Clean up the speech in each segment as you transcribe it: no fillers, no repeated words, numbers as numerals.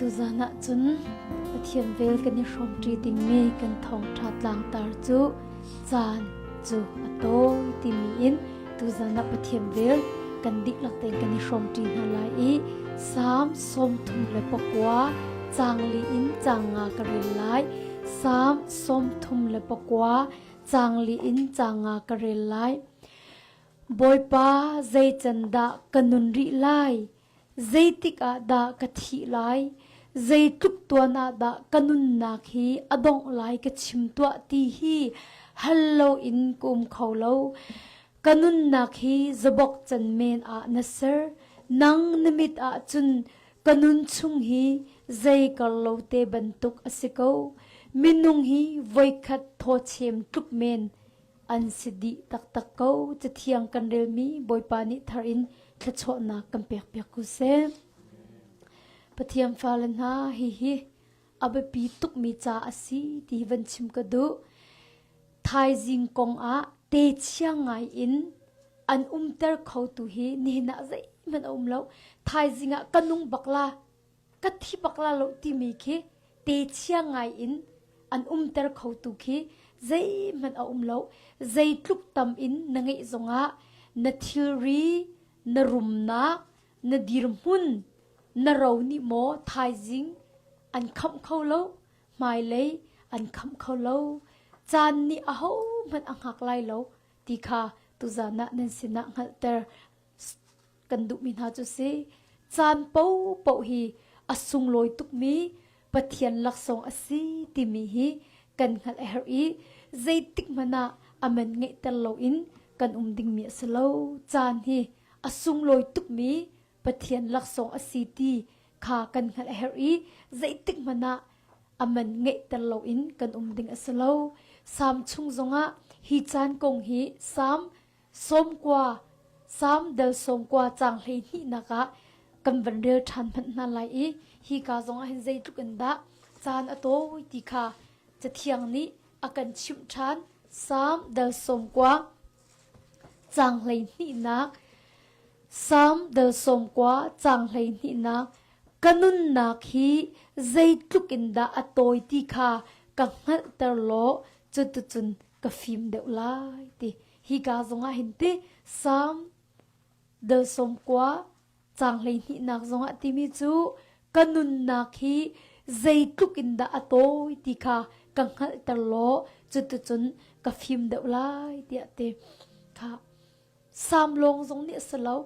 Tuzan ahcun Pathian vel kan i hrawmṭi dingmi kan thawngṭha tlangtar cu caan cu a tawi timi in tuzan ah Pathian vel kan dihlak tein kan i hrawmṭi hna lai i Salm 39 caang li in caang nga ka rel lai. Salm 39 caang li in caang nga ka rel lai. Bawipa zei can dah ka nun rih lai? Zeitik ah dah ka thih lai? Zeitluk tuan ah dah ka nunnak hi a dongh lai ka chim tuah ti hi hal loin ka um kho lo. Ka nunnak hi zabok can men ah na ser. Nang na mit ah cun ka nun chung hi zei kar lo te bantuk a si ko. Minung hi voikhat thawchem tluk men an si dih taktak ko. Cathiang kan relmi Bawipa nih thar in thluachuahnak kan pekpiak ko seh. Pathian fale hna hihi a biapi tukmi ca a si ti van chim ka duh. Thaizing kong ah te chia ngai in an umter khotu hi nihin ah zeihmanh a um lo. Thaizing ah ka nung bak la, ka thi bak la lo timi khi te chia ngai in an umter khotu khi zeihmanh a um lo. Zeitluk tam in na ngeih zongah na thilri, na rumnak, na dirhmun, na ro nih maw thaizing an khamh kho lo, hmailei an khamh kho lo. Caan nih ahohmanh a hngak lai lo ti kha tuzan ah nan sinah hngalhter kan duhmi hna cu si. Caan paohpaoh hi a sunglawi tukmi Pathian laksawng a si timi hi kan hngalh a herh i zeitik hmanh ah a man ngeihter loin kan um dingmi a si lo. Caan hi a sunglawi tukmi Pathian laksawng a si ti kha kan hngalh a herh i zeitik hmanh ah a man ngeihter loin kan um ding a si lo. Salm chung zongah hi caan kong hi Salm sawmkua Salm dal sawmkua caang 12 nak ah kan van rel ṭhan hmanh hna lai i hi ka zongah hin zeitluk in dah caan a tawi ti kha Cathiang nih a kan chimh ṭhan. Salm dal sawmkua caang 12nak Salm dal 90 caang 12nak Ka nunnak hi zeitluk in dah a tawi ti kha ka hngalhter law cuticun ka fim deuh lai ti. Hika zongah hin ti Salm dal 90 caang 12nak zongah timi cu ka nunnak hi zeitluk in dah a tawi ti kha ka hngalhter law cuticun ka fim deuh lai tiah ti. Kha Sam lawng zong nih a si lo.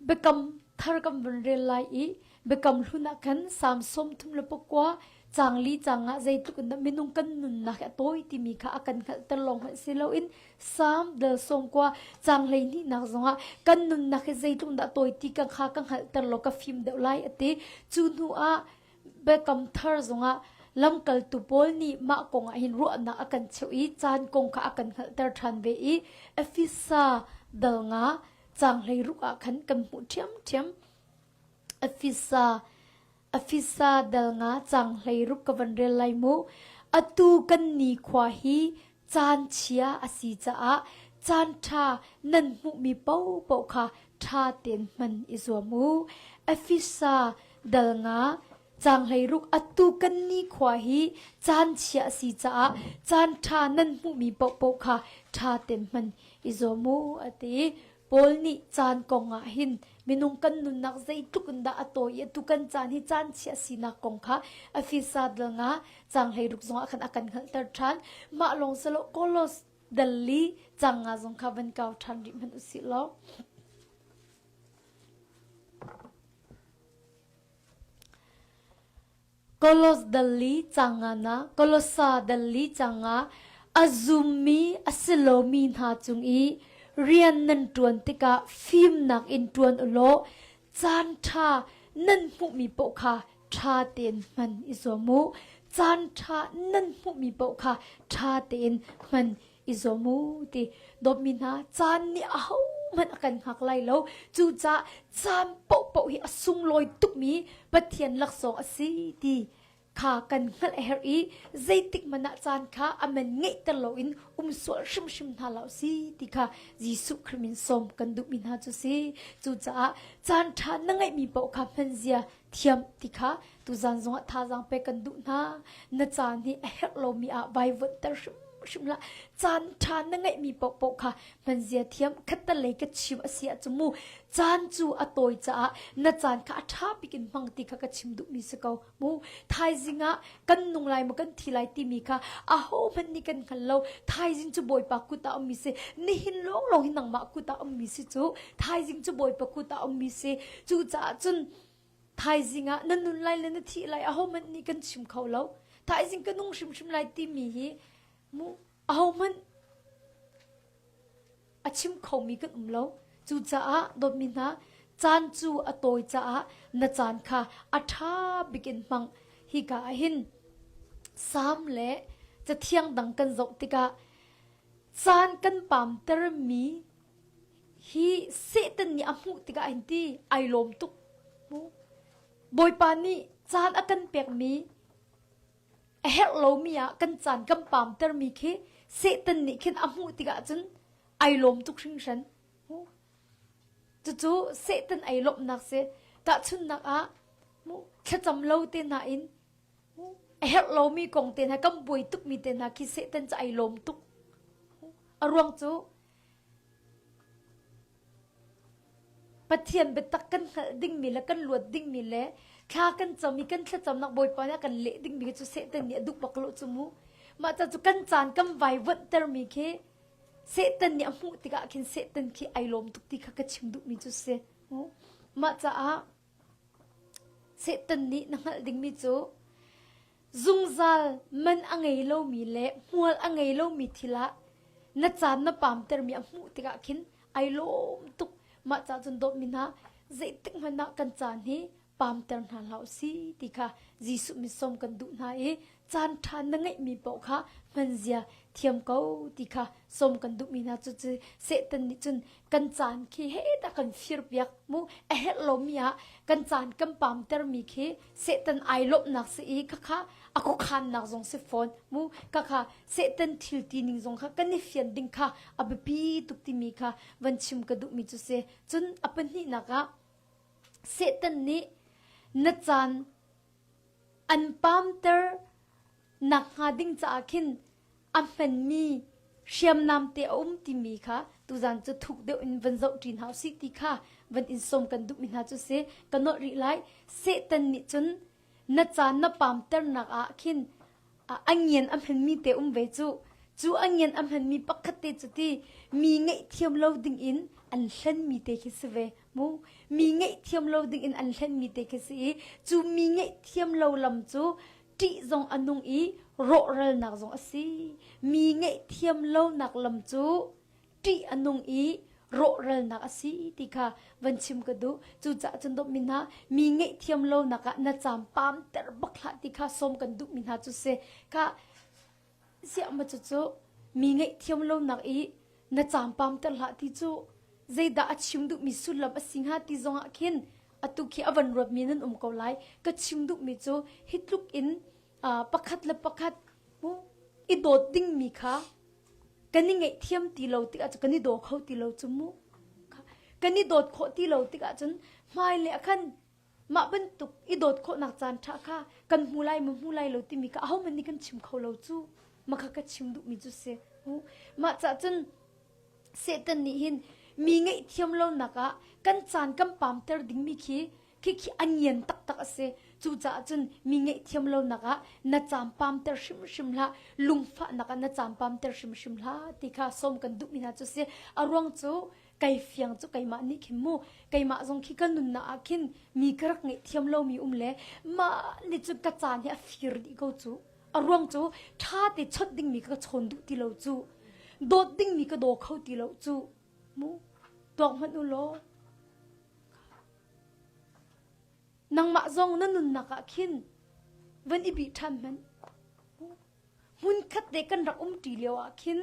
Biakam thar kan vun rel lai i biakam hlun ah khan Salm 34 caang li caang ah zeitluk in dah minung kan nunnak hi a tawi timi kha a kan hngalhter lawng hmanh si loin Salm dal 90 caang 12 nak zongah kan nunnak hi zeitluk in dah a tawi ti ka kha ka hngalhter law ka fim deuh lai a ti. Cu hnu ah Biakam thar zongah lamkaltu Paul nih mah kong ah hin ruahnak a kan cheuh i caan kong kha a kan hngalhter ṭhan ve i Efesa dal nga caang 16 ah khan kan hmuh ṭhiamṭhiam. Efesa Efesa dal nga caang 16 ka van rel lai mu. Atu kan nikhua hi caan chia a si caah caan ṭha nan hmuhmi paohpaoh kha ṭha tein hman i zuam u. Efesa dal nga caang 16 atu kan nikhua hi caan chia a si caah caan ṭha nan hmuhmi paohpaoh kha ṭha tein hman i zuam u a ti. Paul nih caan kong ah hin minung kan nunnak zeitluk in dah a tawi i atu kan caan hi caan chia sinak kong kha Efesa dal nga caang 16 zongah khan a kan hngalhter ṭhan. Mah lawng si lo Kolos dal li caang nga zong kha van kau ṭhan rih hmanh usih law. Kolos dal li caang nga na Kolosa dal li caang nga a zummi a si lomi hna cung i rian nan ṭuan tikah fimnak in ṭuan u law caan ṭha nan hmuhmi paoh kha ṭha tein hman i zuam u. Caan ṭha nan hmuhmi paoh kha ṭha tein hman i zuam u ti dawtmi hna caan nih ahohmanh a kan hngak lai lo. Cucaah caan paohpaoh hi a sunglawi tukmi Pathian laksawng a si ti. kha kan hngalh a herh i zeitik hmanh ah caan kha a man ngeihter loin um sual hrimhrim hna lo si ti kha Jesuh Khrih min sawm kan duhmi hna cu si. Cucaah caan ṭha na ngeihmi paoh kha hman zia thiam ti kha tuzan zongah thazaang pek kan duh hna. Na caan hi a herh lomi ah vaivuanhter hrimhrim hlah. Caan ṭha na ngeihmi paohpaoh kha hman zia thiam. Khattelei ka chim a si ahcun mu caan cu a tawi caah na caan kha a ṭha bik in hmang ti kha ka chim duhmi si ko. Mu thaizing ah kan nung lai maw kan thi lai timi kha ahohmanh nih kan hngal lo. Thaizing cu Bawipa kut ah ummi si. Nihin lawnglawng hi nangmah kut ah ummi si cu. Thaizing cu Bawipa kut ah ummi si. Cucaah cun thaizing ah na nun lai le na thih lai ahohmanh nih kan chim kho lo. Thaizing ka nung hrimhrim lai timi hi mu ahohmanh a chim khomi kan um lo. Cucaah dawtmi hna, caan cu a tawi caah na caan kha a ṭha bik in hmang. Hika ah hin Salm le Cathiang dang kan zoh tikah caan kan pamtermi hi Satan nih a hmuh tikah hin ti ai lawm tuk. Bawipa nih caan a kan pekmi a herh lomi ah kan caan kan pamtermi khi Satan nih khin a hmuh tikah cun ai lawm tuk hringhran. Cucu Satan ai lawmhnak si. Tahchunhnak ah thlacam lo te hna in a herh lomi kong te hna kan buai tukmi te hna khi Satan cu ai lawm tuk. A ruang cu Pathian biatak kan hngalh dingmi le kan luat dingmi le thla kan cam i kan thlacamnak Bawipa nih a kan leh dingmi cu Satan nih a duh bak lo cu mu. Mah ca cu kan caan kan vaivuanh termi khi Satan nih a hmuh tikah khin Satan khi ai lawm tuk ti kha ka chim duhmi cu si. Mah caah Satan nih na hngalh dingmi cu zungzal man a ngei lomi le hmual a ngei lomi thil ah na caan na pamtermi a hmuh tikah khin ai lawm tuk. Mah ca cun dawtmi hna zeitik hmanh ah kan caan hi pamter hna hlah u si ti kha Jesuh min sawm kan duh hna i caan ṭha na ngeihmi paoh kha hman zia thiam ko ti kha sawm kan duhmi hna cu cu Satan nih cun kan caan khi he dah kan firpiak mu a herh lomi ah kan caan kan pamtermi khi Satan ai lawmhnak si i khakha a khuakhannak zong si fawn mu khakha Satan thil ti ning zong kha kan i fian ding kha a biapi tuk timi kha van chim ka duhmi cu si cun a pahnihnak ah Satan nih na caan an pamter nakhnga ding caah khin a hmanmi hriamnam te a um timi kha tuzan cu thuk deuh in van zoh ṭi hna usih ti kha van in sawm kan duhmi hna cu si ka nolh rih lai Satan nih cun na caan na pamternak ah khin a ngian a hmanmi te um ve cu cu a ngian a hmanmi pakhat te cu ti mi ngaihthiam lo ding in an hlenmi te khi si ve mu mi ngaihthiam lo ding in an hlenmi te khi si i cu mi ngaihthiam lo lam cu ṭih zong a nung i rawhralnak zong a si mi ngaihthiam lonak lam cu ṭih a nung i rawhralnak a si ti kha van chim ka duh cucaah cun dawtmi hna mi ngaihthiam lonak ah na caam pam ter bak hlah ti kha sawm kan duhmi hna cu si kha ziah ma cucu mi ngaihthiam lonak i na caam pam ter hlah ti cu zeidah a chim duhmi sullam a si hnga ti zongah khin atu khi a van ruatmi nan um ko lai ka chim duhmi cu hi tluk in pakhat le pakhat i dawt dingmi kha kan i ngaihthiam ti lo tikah cun kan i daw kho ti lo cu mu kan i dawt khawh ti lo tikah cun hmailei ah khan mah bantuk i dawt khawhnak caan ṭha kha kan hmu lai maw hmu lai lo timi kha ahohmanh nih kan chim kho lo cu mah kha ka chim duhmi cu si mah cah cun Satan nih hin mi ngaihthiam lonak ah kan caan kan pamter dingmi khi Khikhi a ngian taktak a si. Cucaah cun mi ngaihthiam lonak ah na caam pamter hrimhrim hlah, lungfahnak ah na caam pamter hrimhrim hlah ti kha sawm kan duhmi hna cu si. A ruang cu kai fiang cu keimah nih khin mu keimah zong khi ka nunnak ah khin mi ka rak ngaihthiam lomi um le mah nih cun ka caan hi a fir dih ko cu. A ruang cu ṭha te chawnh dingmi ka chawn duh ti lo cu. Dawt dingmi ka daw kho ti lo cu. Mu tuak hmanh u law Nangmah zong na nunnak ah khin van i bih ṭhan hmanh. Hmunkhat te kan rak umṭi lio ah khin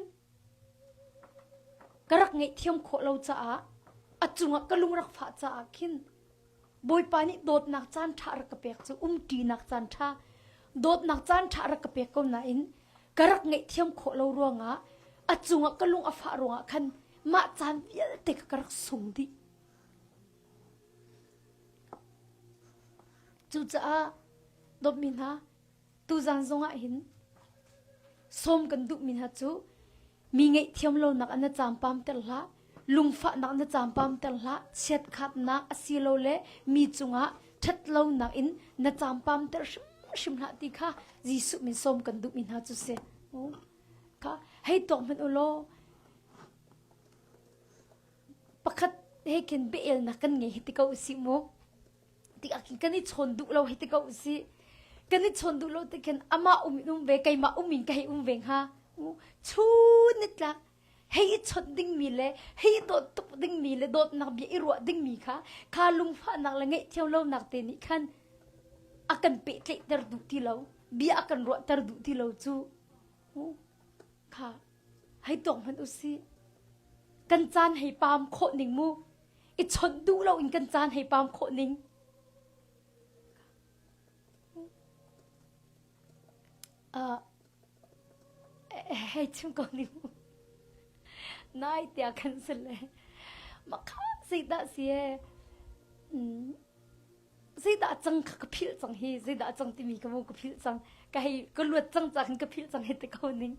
ka rak ngaihthiam khawh lo caah a cungah ka lung rak fah caah khin Bawipa nih dawtnak caan ṭha rak ka pek cu umṭinak caan ṭha. Dawtnak caan ṭha rak ka pek ko nain ka rak ngaihthiam khawh lo ruangah a cungah ka lung a fah ruangah khan mah caan vialte kha ka rak sung dih. Cucaah dawtmi hna tuzan zongah hin sawm kan duhmi hna cu mi ngaihthiam lonak an na campam ter hlah lungfahnak na campam ter hlah chiatkhatnak asilole mi cungah ṭhatlonak in na campam ter hrimhrim hlah ti kha Jesuh min sawm kan duhmi hna cu si. Kha hei tuak hmanh u law pakhat he khin biaelnak kan ngei hi ti ko usih mu. Tikah khin kan i chawn duh lo hi ti ko usih. Kan i chawn duh lo ti khin amah um in um ve keimah um in ka hei um ve hnga. Chun nitlak hei i chawnh dingmi le hei i dawt tuk dingmi le dawtnak bia i ruah dingmi kha kha lungfahnak le ngaihthiam lonak te nih khan a kan pehtlaihter duh ti lo bia a kan ruahter duh ti lo cu kha hei tuak hmanh usih kan caan hei paam khawh ning mu i chawnh duh lo in kan caan hei paam khawh ning uh, hei chim ko ning mu nai tiah kan si le makha zeidah si e zeidah cang kha ka philh cang hi zeidah cang timi ka mu ka philh cang ka hei ka luat cang ca khan ka philh cang hi te ko ning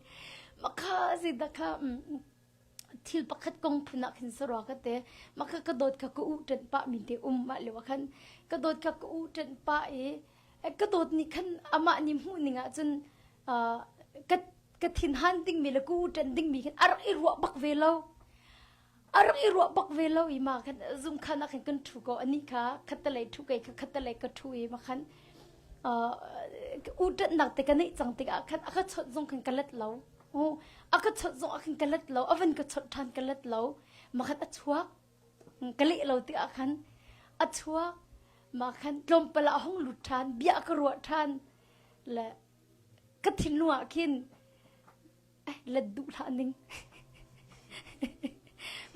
makha zeidah kha thil pakhat kong phun ah khin sarua ka te makha ka dawt kha ka u ṭanh pah mi te um mah lio ah khan ka dawt kha ka u ṭanh pah i ka dawt nih khan amah nih hmuh ning ah cun ka ka thinhan dingmi le ka u ṭanh dingmi khan a rak i ruah bak ve lo a rak i ruah bak ve lo i ma khan zung khan ah khan kan ṭhu ko anih kha khattelei ṭhu kei kha khattelei ka ṭhu i ma khan u ṭanhnak te ka neih cang tikah khan a ka chawnh zong khan ka let lo a ka chawnh zong ah khan ka let lo a van ka chawnh ṭhan ka let lo ma khan a chuak ka leh lo tikah khan a chuak ma khan tlawmpal ah a hung lut ṭhan bia ka ruah ṭhan le ka thinlung ah khin eh let duh hlah ning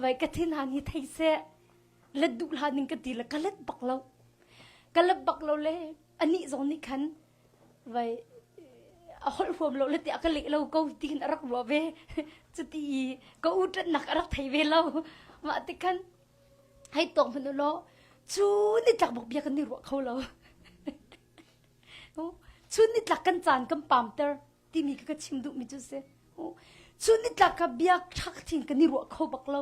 vai ka thin han hi thei seh let duh hlah ning ka ti le ka let bak lo ka let bak lo le anih zong nih khan vai a holh huam lo le tiah ka leh lo ko ti khin a rak ruah ve cuti i ka u ṭannak a rak thei ve lo mah ti khan hei tawk hmanh u law cu nitlak bak bia kan i ruah kho lo chun nitlak kan caan kan pamter timi ka ka chim duhmi cu si. Chun nitlak ka bia ṭhak thin kan i ruah kho bak lo.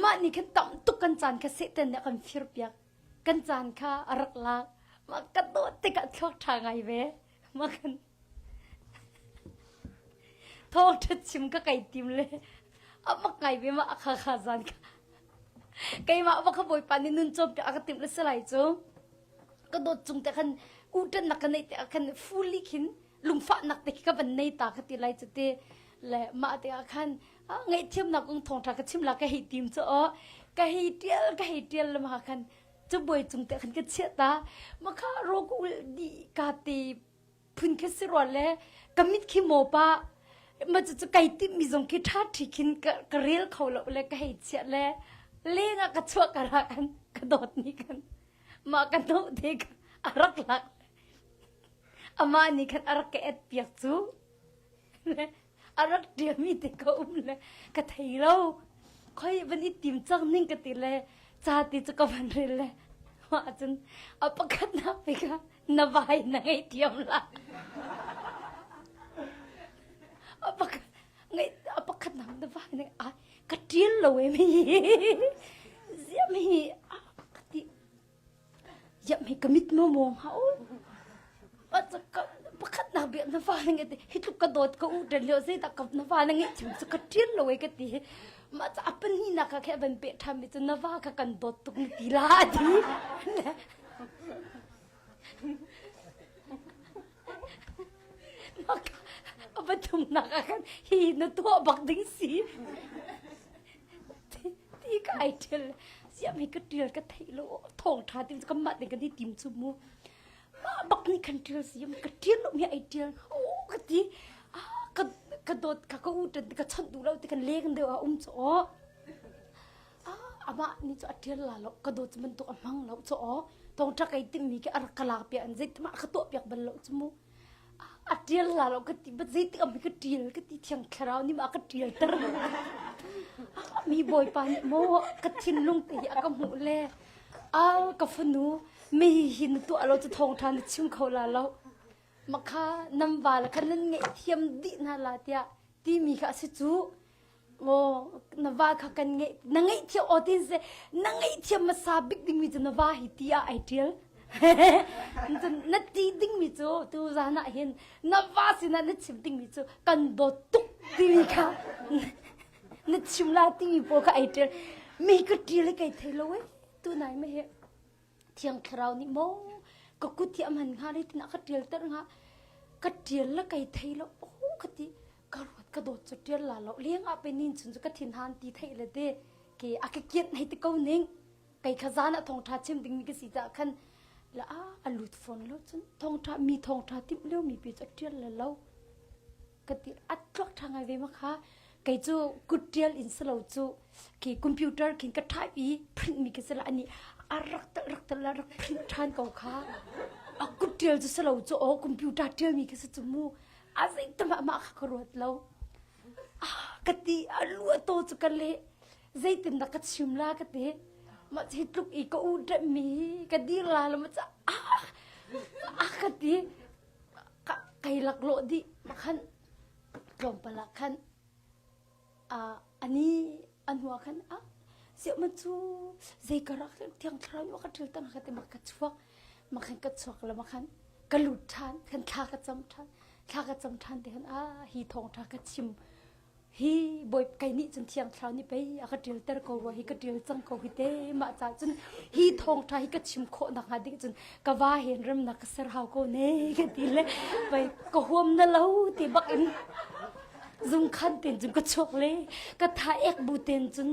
Mah nih khan tam tuk kan caan kha Satan nih a kan fir piak. Kan caan kha a rak lak. Mah ka dawt tikah thluak ṭha ngai ve. Mah kan thawngṭha chim ka kai tim le a mak ngai ve mah a kha kha zan kha. Keimah va kha Bawipa nih nun cawm piak a ka timh le si lai cu. Ka dawt cung te khan uṭannak ka neih te ah khan fully khin lungfahnak te khi ka van nei ta ka ti lai cu ti le mah te ah khan ngaihthiamnak kong thawngṭha ka chim la ka hei tim cu aw ka hei ṭial ka hei ṭial le ma khan cabuai cung te khan ka chiah ta ma kha ro ka ulh dih ka te phun khi si rua le ka mit khi maw pa ma cu cu kai timh mi zong khi ṭha ṭhi khin ka ka rel kho lo le ka hei chiah le leng ah ka chuah ka ra kan ka dawt ni kan mah ka no te ka a rak lak Amah nih khan a rak ka et piak cu a rak ṭiami te ka um le ka thei lo. Khoi van i tim cang ning ka ti le ca ti cu ka van rel le mah cun a pakhatnak pe kha na vai na ngei thiam la. A pakhat ngai a pakhatnak na vai na ai ka ṭil lo e mi ziam hi ka ti Iap hei ka mit maw maw hnga u. Pakhat nak bia na fa na ngeih hi tluk ka dawt ka u ṭan lio zeidah ka na fa na ngeih chim cu ka ṭian lo ei ka ti hi. Mah ca a pahnihnak ka khe van peh ṭhan mi cu na va kha kan dawt tuk na ti la a ti. A pathumnak ah khan hi na tuah bak ding si. Ti ka ai ṭial siam hi ka ṭial ka theih lo thawng ṭha ti kan mah ten kan i tim chu mu mah bak nih khan ṭial siam ka ṭial lo mi ai ṭial o ka ti ka ka dawt ka ka u ṭan ka chawnh duh lo ti kan leng deuh a um chu aw amah nih cu a ṭial la lo ka dawt bantuk a hmang lo chu aw thawng ṭha kai timmi khi a rak ka lak piak an zeitimah ka tuah piak bal lo chu mu. A ṭial la lo ka ti but zeitik am ka ṭial ka ti thiang thlarau nih ma a ka ṭial ter. Mi bawipa nih maw ka thinlung te hi a ka hmuh le a ka fanu mi hi na tuah lo cu thawngṭha na chim kho la lo. Makha nan va le kha nan ngaihthiam dih hna la tiah timi kha a si cu. Maw na va kha kan ngeih na ngaihthiam aw tin se na ngaihthiam hmasa bik dingmi cu na va hi ti ah ai ṭial. Cun na ti dingmi cu tu zan ah hin na va sinah na chim dingmi cu kan dawt tuk timi kha na chim la timi pawl kha ai ṭial. Mi ka ṭial i kai thei lo eh tu nai ma hi. Thiang Thlarau nih maw ka kut hi a hman hnga le tin a ka ṭialter hnga ka ṭial le kai thei lo oh ka ti ka ruat ka dawt cu ṭial la lo leng ah pe nin chun cu ka thin han ti theih le te ke a ka kianh hei ti ko ning kei kha zan ah thawngṭha chim ding mi ka si caah khan la a a lut fawn lo cun thawngṭha mi thawngṭha timh lio mi pi cu a ṭial le lo ka ti a tluak ṭha ngai ve ma kha kei cu kut ṭial in si lo cu khi computer khin ka type i print mi ka si la ani a rak tel rak tel la rak print ṭhan ko kha a kut ṭial cu si lo cu aw computer ṭial mi ka si cu mu a zeitam ah mah kha ka ruat lo ah ka ti a lu a to cu ka leh zeitin dah ka chim la ka ti mah hi tluk i ka u mi ka dir la lo ma ca ah ah ka ti kai laklawh dih khan tlawmpal ah khan ani a hnu ah khan ah siah cu zei ka rak thiang thlarau nih ka ṭil tang ka ti mak ka chuak mak khan ka chuak le mak khan ka lut ṭhan khan thla ka cam ṭhan thla ka cam ṭhan te khan ah hi thawngṭha ka chim Hi bawi kei nih cun thiang thlarau nih pei a ka ṭilter ko rua hi ka ṭil cang ko hi te mah caah cun hi thawngṭha hi ka chim khawh nakhnga ding cun ka va hen remnak ka ser hau ko ne ka ti le pei ka huam na lo ti bak in zungkhan ten cun ka chuak le ka tha ek bu ten cun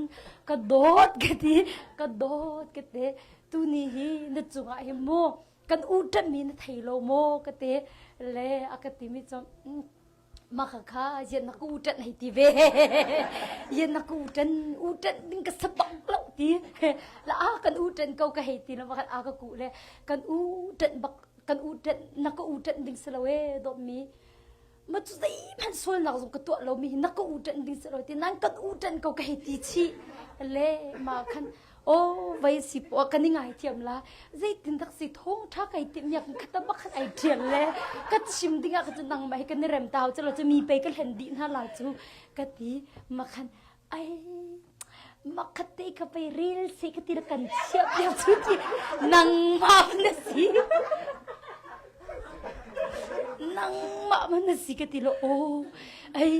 ka dawt ka ti ka dawt ka te tu ni hi na cungah hi mu kan u ṭanmi na thei lo maw ka te le a ka ti mi cu Mah kha yan na ka u ṭanh hei ti ve. Yan na ka u ṭan, u ṭanh ding ka sa bak lo ti. La a kan u ṭanh ko ka hei ti la makhan a ka kuh le kan u ṭanh bak kan u ṭanh na ka u ṭanh ding si lo e dawtmi. Ma cu zeihmanh sualnak zong ka tuah lomi hi na ka u ṭanh ding si lo ti nan kan u ṭanh ko ka hei ti chih. Le ma khan Aw vei si po kan i ngaithiam la zeitin dak si thawng tha kai timh yak khata bakhat ai thial le ka chim ding ah ka cu nangmah hi kan i rem tau chalo chu mi pei ka hlen dih hna la cu ka ti makhan ai makhat te ka pei rel se ka ti kan chiah piak chu ti nangmah na si nangmah man na si ka ti lo aw ai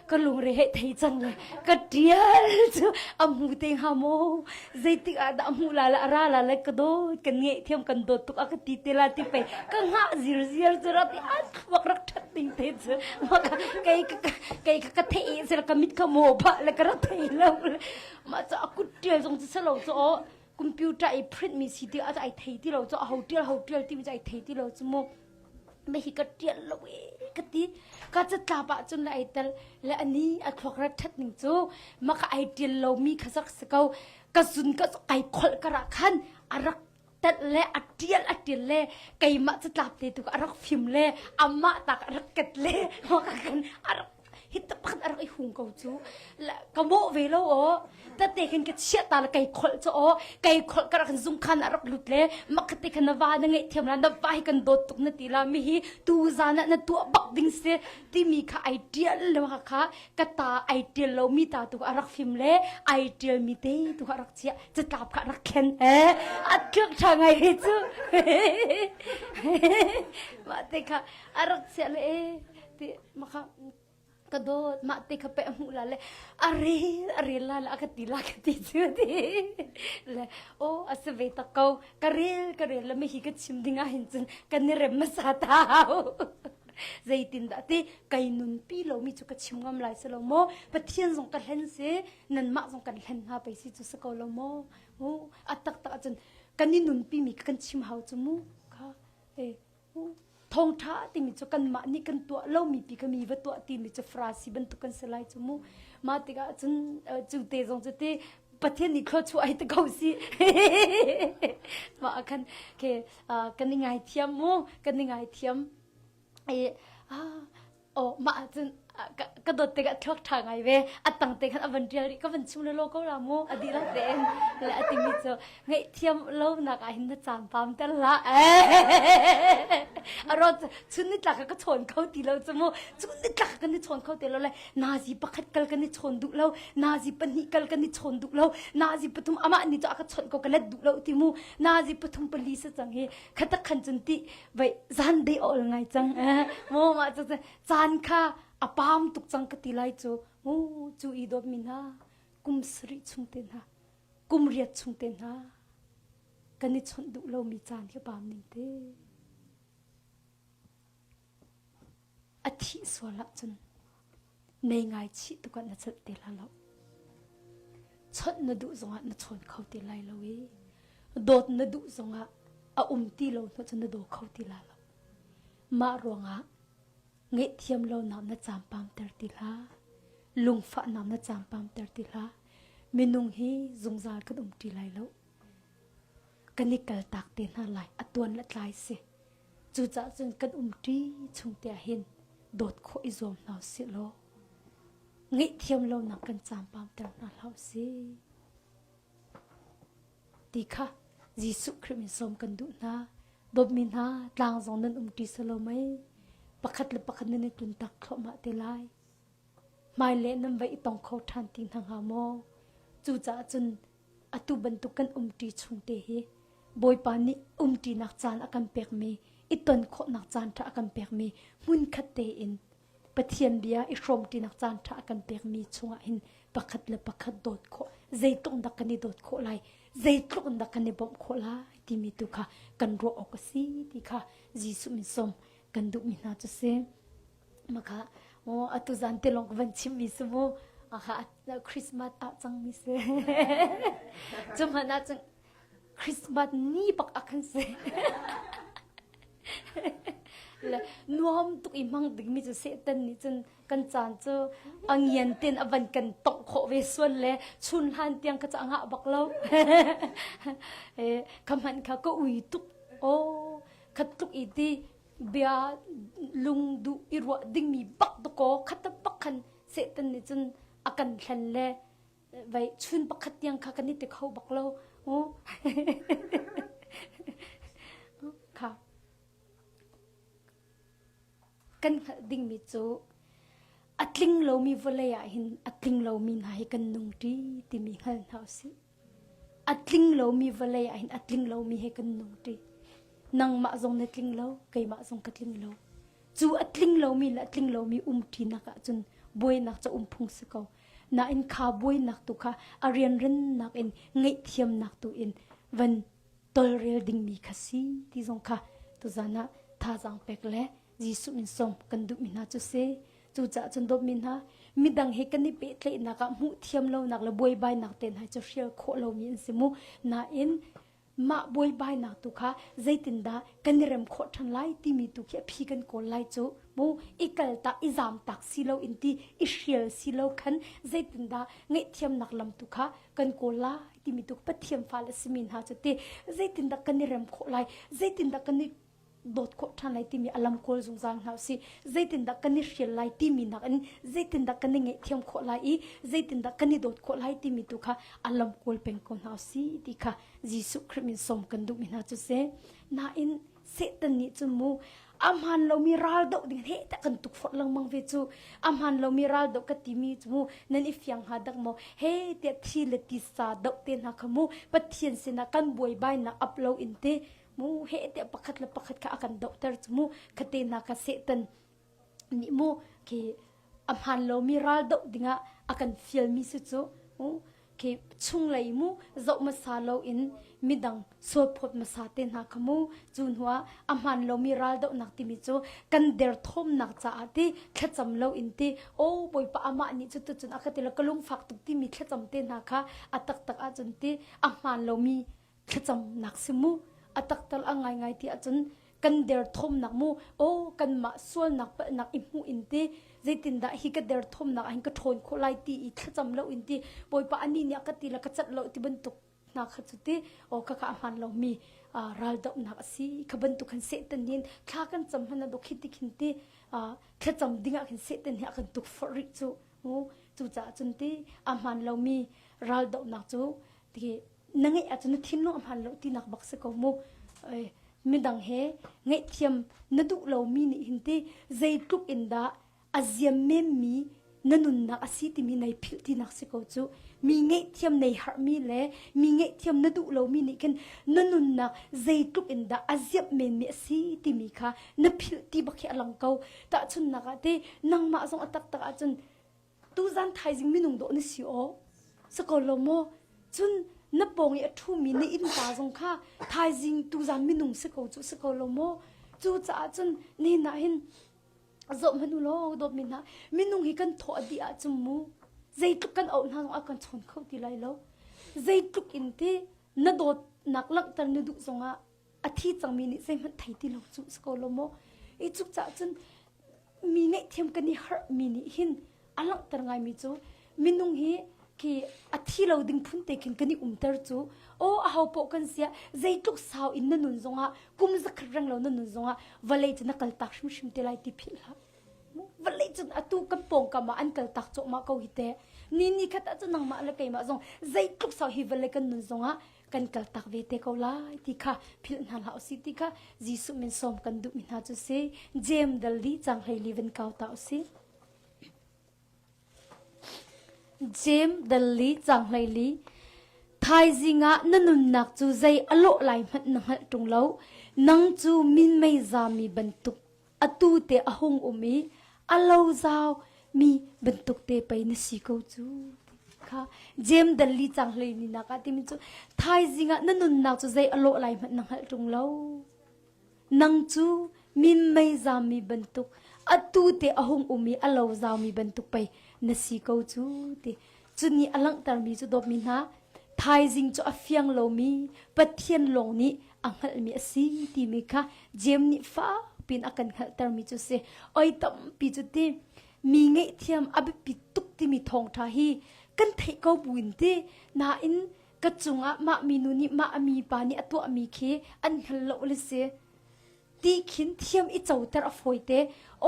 ka lungre he thei cang le ka ṭial cu a hmu te hnga maw zeitik ah dah a hmuh la le a ra la le ka dawt kan ngeih thiam kan dawt tuk a ka ti te la ti pei ka hngah zirziar cu rak i a thluak rak ṭhat ding te cu kei ka kei ka ka theih sel ka mit kha maw phah le ka rak thei lo mah cu a kut ṭial zong cu si lo cu aw computer i print mi si ti a ai thei ti lo cu a ho ṭial ho ṭial ti mi cu ai thei ti lo cu mu me hi ka ṭial lo e ka ti ka catlap ah cun le ai tel le ani a thluak rat ṭhat ning cu ma ka ai ṭial lo mi kha sak si ko ka zun ka ai kholh ka ra khan a rak tat le a ṭial a ṭial le keimah catlap te tu ka a rak fim le amah ta ka rak ket le ma ka kan a rak hi ta pakhat a rak i hung ko cu ka mawh ve lo aw tate khin ka chiah ta le kai kholh cu aw kai kholh ka rak zung khan a rak lut le makhat te khan na va na ngeih thiam la na va hi kan dawt tuk na ti la mi hi tu zan ah na tuah bak ding si timi kha ai tial le kha kha ka ta ai tial lo mi ta tu a rak fim le ai tial mi te tu kha rak chiah catlap kha rak khen eh a tluk tha ngai hi cu mah te kha a rak chiah le e ti maka ka dawt mah te kha pe hmuh la le a rel a rel la le a ka ti la ka ti cu ti le o a si ve tak ko ka rel ka rel le mi hi ka chim ding ah hin cun kan i rem hmasa tau zeitin dah ti kai nun pi lo mi cu ka chim ngam lai si lo maw pathian zong ka hlen si nanmah zong kan hlen hna pei si cu si ko lo maw u a tak tak ahcun kan i nun pi mi kan chim hau cu mu kha e Thawngṭha timi cu kanmah nih kan tuah lomi pi kha mi va tuah timi cu Farasi bantuk kan si lai cu mu. Mah tikah cun cu te zong cu ti Pathian nih thluachuah ai te ko si. Mah ah khan ke kan i ngaithiam mu, kan i ngaithiam. I ah oh mah ahcun ka dawt tikah thluak ṭha ngai ve. A tang te khan a van ṭial rih ka van chim lelaw ko la mu a dihlak tein le a timi cu ngaihthiam lonak ah hin na caan pam ter hlah. A rawt chun nitlak ka chawn kho ti lo cu mu. Chun nitlak kan i chawn kho ti lo le nazi pakhat kal kan i chawn duh lo nazi pahnih kal kan i chawn duh lo nazi pathum amah nih cu a ka chawnh ko ka let duh lo ti mu nazi pathum pali sa cang hi khatak khan cun ti vai zan dei ol ngai cang eh mu ma cu caan kha a pam tuk cang ka ti lai cu mu cu i dawt mi hna kum sarih chung te hna kum riat chung te hna kan i chawnh duh lomi caan khi pam ning te A thih sual ahcun nei ngai chih tuk ah na celh te la lo. Chawnh na duh zongah na chawn kho ti lai lo i dawt na duh zongah a um ti lo hnu cun na daw kho ti la lo. Mah ruangah ngaihthiam lonak na campamter ti hlah. Lungfahnak na campamter ti hlah. Minung hi zungzal kan um ṭi lai lo. Kan i kaltak te hna lai. A tuan le tlai si. Cucaah cun kan umṭi chung te ah hin dawt khawh i zuam hna usih law ngaihthiam lonak kan campamter hna hlah usih ti kha Jesuh Khrih min sawm kan duh hna. Dawtmi hna tlang zong nan umṭi selo mei pakhat le pakhat nan i tuntak thluahmah te lai. Hmailei nan va i tong kho ṭhan ti hna hnga maw? Cucaah cun atu bantuk kan umṭi chung te hi Bawipa nih umṭinak caan a kan pekmi, i ton khawhnak caan ṭha a kan pekmi, hmunkhat tein Pathian bia i hrawmṭinak caan ṭha a kan pekmi chungah hin pakhat le pakhat dawt khawh, zeitluk dah kan i dawt khawh lai, zeitluk in dah kan i bawmh khawh lai timi tu kha kan ruah awk a si ti kha Jesuh min sawm kan duhmi hna cu si. Maka oh atu zan te lawng ka van chimmi si mu. Aha Christmas ah cangmi si. Cu hmanh ah cun Christmas ni bak ah khan si. Le nuam tuk i hmang dingmi cu Satan nih cun kan caan cu a ngian ten a van kan tongh khawh ve sual le chun hlan tiang ka ca ngah bak lo. Ka hmanh kha ka ui tuk. Oh, khat tluk i ti bia lung duh i ruah dingmi bak dakaw khat bak khan Satan nih cun a kan hlen le vai chun pakhat tiang kha kan i ti kho bak lo kha kan hngalh dingmi cu a tling lomi vawlei ah hin a tling lomi hna hi kan nung ṭi timi hngal hna usih A tling lomi vawlei ah hin a tling lomi he kan nung ṭi. Nangmah zong na tling lo, keimah zong ka tling lo. Cu a tling lomi le a tling lomi umṭinak ahcun buainak cu um phung si ko. Nain kha buainak tu kha a rianrennak in ngaihthiamnak tu in van tolrel dingmi kha si ti zong kha tuzan ah thazaang pek le Jesuh min sawm kan duhmi hna cu si. Cucaah cun dawtmi hna, midang he kan i pehtlaihnak ah hmuh thiam lonak le buaibainak te hna cu hrial khawh lomi an si mu. Nain mah buaibainak tu kha zeitindah kan i rem khawh ṭhan lai timi tu khi a phi kan kawl lai cu mu i kaltak i zamtak si lo in ti i hrial si lo khan zeitindah ngaihthiamnak lam tu kha kan kawl lai timi tu Pathian fale simi hna cu ti zeitindah kan i rem khawh lai zeitindah kan i dawt khawh ṭhan lai timi a lam kawl zungzal hna usih. Zeitindah kan i hrial lai timi nakin zeitindah kan i ngaihthiam khawh lai i zeitindah kan i dawt khawh lai timi tu kha a lam kawl peng ko hna usih ti kha Jesuh Khrih min sawm kan duhmi hna cu si. Nain Satan nih cun mu a hmaan lomi ral doh ding he tak kan tukforh lengmang ve cu a hmaan lomi ral doh ka timi cu mu nan i fiang hnga dak maw he tiah thi le tisa doh te hna kha mu Pathian sinah kan buaibainak ap lo in te mu he tiah pakhat le pakhat kha a kan dohter cu mu khate na kha Satan nih mu khi a hmaan lomi ral doh dingah a kan fialmi si cu mu khi chunglei mu zoh hmasa loin midang sualphawt hmasa te hna kha mu cu hnuah a hmaan lomi ral dohnak timi cu kan derthawmnak caah ti thlacam loin ti o bawipa amah nih cu tucun a ka ti lo ka lungfak tuk timi thlacam te hna kha a taktak ahcun ti a hmaan lomi thlacamnak si mu a taktal a ngaingai ti ahcun kan derthawmnak mu aw kanmah sualnak palhnak i hmuh in ti zeitindah hi ka derthawmnak ah hin ka ṭhawn khawh lai ti i thlacam lo in ti bawipa anih nih a ka ti le ka cat lo ti bantuk hna kha cu ti aw kha kha a hmaan lomi raldohnak a si. Kha bantuk khan Satan nih thla kan cam hmanh ah dok hi ti khin ti thlacam dingah khin Satan hi a kan tukforh rih cu. Cucaah cun ti a hmaan lomi raldohnak cu ti na ngeih ahcun na thinlung a hmaan lo tinak bak si ko mu. Midang he ngaihthiam na duh lomi nih hin ti zeitluk in dah a ziam memmi na nunnak a si timi nei philh tinak si ko cu. Mi ngaihthiam nei harhmi le mi ngaihthiam na duh lomi nih khin na nunnak zeitluk in dah a ziamh menmi a si timi kha na philh ti bak hi a lang ko. Tahchunhnak ah ti nangmah zong a taktak ahcun tuzan thaizing minung dawh na si aw si ko lo maw cun na pawng i a ṭhumi na innpa zong kha thaizing tuzan minung si ko cu si ko lo maw cu caah cun nihin ah hin zoh hmanh u law dawtmi hna minung hi kan thaw a dih ahcun mu zeitluk kan auh hna zong a kan chawn kho ti lai lo zeitluk in ti na dawtnak langhter na duh zongah a thi cangmi nih zeihmanh thei ti lo cu si ko lo maw i cuk caah cun mi ngaihthiam kan i harh mi nih hin a langhter ngaimi cu minung hi khi a thi lo ding phun te khin kan i umter cu aw a ho poh kan sia zeitluk sau in na nun zongah kum zakhat reng lo na nun zongah vawlei cu na kal tak hrimhrim te lai ti philh hlah vawlei cun atu kan pawngkam ah an kal tak cawhmah ko hi te ni ni khat ah cun nangmah le keimah zong zeitluk sau hi vawlei kan nun zongah kan kaltak ve te ko lai ti kha philh hna hlah usih ti kha Jesuh min sawm kan duhmi hna cu si Jeim dal li cang hlei li van kau ta usih Jeim dal li cang hlei li Thaizing ah na nunnak cu zei a lawh lai hmanh na hngalh ṭung lo nang cu minmei zami bantuk atu te a hung um i a lo zau mi bantuk te pei na si ko cu kha jem dal li cang hlei ni nak ah timi cu thaizing ah na nunnak cu zei a lawh lai hmanh na hngalh ṭung lo nang cu minmei zam mi bantuk atu te a hung um i a lo zau mi bantuk pei na si ko cu ti cu nih a langhtermi cu dawtmi hna thaizing cu a fiang lomi Pathian lawng nih a hngalhmi a si timi kha Jeim nih fakpiin a kan hngalhtermi cu si. Oi tampi cu ti mi ngaihthiam a biapi tuk timi thawngṭha hi kan theih ko buin ti nain ka cungah mah minu nih mah a mipa nih a tuahmi khi an hngal lo le si. Ti khin thiam i coter a fawi te.